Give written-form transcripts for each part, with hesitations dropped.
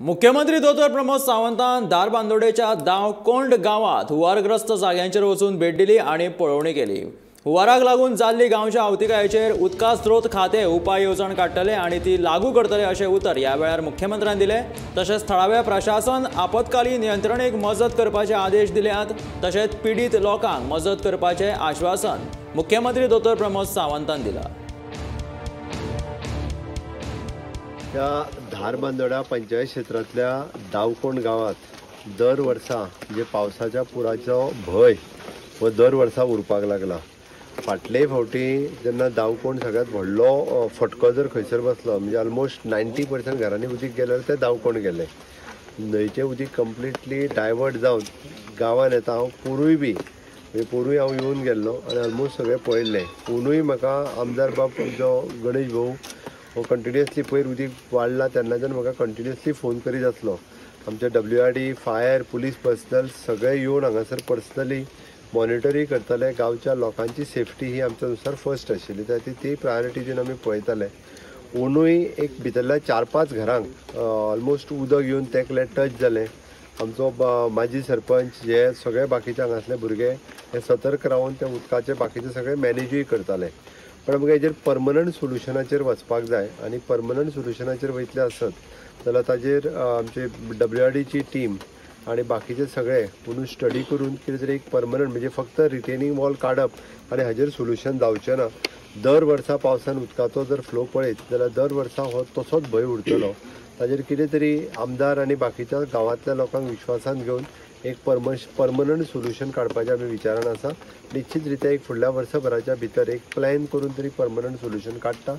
मुख्यमंत्री दोतोर प्रमोद सावंतान धारबांदोडेच्या दावकोंड गांवांत हुंवारग्रस्त जाग्यांचेर वचून भेट दिली आनी पळोवणी केली। हुंवाराक लागून जाल्ली गांवच्या आवतिकायेचेर उदका स्रोत खातें उपाय येवजण काडटले आनी ती लागू करतले अशें उतर ह्या वेळार मुख्यमंत्र्यान दिलें। तशेंच थळाव्या प्रशासन आपत्कालीन यंत्रणेक मजत करपाचे आदेश दिल्यात। तशेंच पिडीत लोकांक मजत करपाचें आश्वासन मुख्यमंत्री दोतोर प्रमोद सावंतान दिलां। त्या धारबांदोडा पंचायत क्षेत्रांतल्या दावकोंड गांवांत दर वर्सा म्हणजे पावसाच्या पुराचो भंय हो दर वर्सा उरपाक लागला। फाटले फावटी जेन्ना दावकोंड सगळ्यांत व्हडलो फटको जर खंयसर बसलो म्हणजे ऑलमोस्ट 90% घरांनी उदीक गेल्यार ते दावकोंड गेले। न्हंयचें उदीक कंप्लिटली डायवर्ट जावन गांवांत येता। हांव पोरूय बी म्हणजे पोरूय हांव येवन गेल्लो आनी ऑलमोस्ट सगळें पळयल्लें। पोनूय म्हाका आमदार बाब जो गणेश भाऊ हो कंटिन्युअसली पयर उदीक वाडला तेन्नाच्यान म्हाका कंटिन्युअसली फोन करीत आसलो। आमचे WRD, fire, police personal सगळे येवन हांगासर पर्सनली मॉनिटरूय करताले। गांवच्या लोकांची सेफ्टी ही आमच्या नुसार फर्स्ट आशिल्ली, त्या ती प्रायोरिटी दिवन आमी पळयताले। ओनूय एक भितरल्या 4-5 घरांक ऑलमोस्ट उदक येवन तेकलें, टच जालें। आमचो माजी सरपंच हे सगळे बाकीचे हांगासले भुरगे हे सतर्क रावन त्या उदकाचे बाकीचे सगळे मॅनेजूय करताले। पण आमकां हेजेर परमनंट सोल्युशनाचेर वचपाक जाय आनी परमनंट सोल्युशनाचेर वयतले आसत जाल्यार ताजेर आमचे WRDची टीम आनी बाकीचे सगळे म्हणून स्टडी करून कितें तरी एक परमनंट म्हणजे फक्त रिटेनिंग वॉल काडप आनी हाजेर सोल्युशन जावचें ना। दर वर्सा पावसान उदकाचो जर फ्लो पळयत जाल्यार दर वर्सा हो तसोच भंय उरतलो। ताजेर कितें तरी आमदार आनी बाकीच्या गांवांतल्या लोकांक विश्वासान घेवन एक परमनंट सोल्युशन काडपाचें आमी विचारान आसा। निश्चित रित्या एक फुडल्या वर्सभराच्या भितर एक प्लॅन करून तरी परमनंट सोल्युशन काडटा।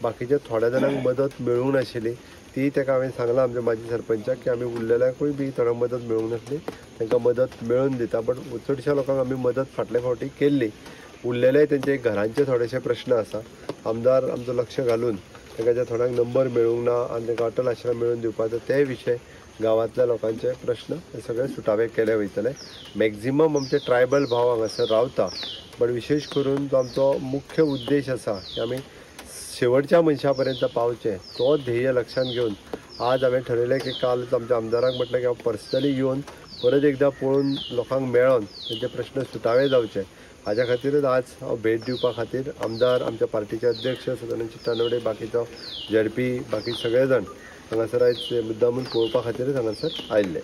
बाकीच्या थोड्या जाणांक मदत मेळूंक नाशिल्ली ती ताका हांवें सांगलां आमच्या माजी सरपंचाक की आमी उरलेल्यांकूय बी थोड्यांक मदत मेळूंक नासली तांकां मदत मेळोवन दिता। बट चडश्या लोकांक आमी मदत फाटले फावटी केल्ली। उरलेले तेंचे घरांचे थोडेशे प्रश्न आसा। आमदार आमचो लक्ष घालून तांकां जे थोड्यांक नंबर मेळूंक ना आनी तांकां अटल आश्रम मेळोवन दिवपाचो ते विशय गांवांतल्या लोकांचे प्रश्न हे सगळे सुटावे केले वयतले। मॅक्झिमम आमचे ट्रायबल भाव हांगासर रावता, बट विशेश करून जो आमचो मुख्य उद्देश आसा की आमी शेवटच्या मनशा पर्यंत पावचें तो ध्येय लक्षांत घेवन आज हांवें ठरयलें की काल आमच्या आमदाराक म्हटलें की हांव पर्सनली येवन परत एकदां पळोवन लोकांक मेळोन तेंचे प्रश्न सुटावे जावचे हाज्या खातीरच आज हांव भेट दिवपा खातीर आमदार, आमच्या पार्टीचे अध्यक्ष सदानंद तानवडे, बाकीचो ZP, बाकी सगळे जाण हांगासर आयज मुद्दामून पळोवपा खातीरच हांगासर आयिल्ले।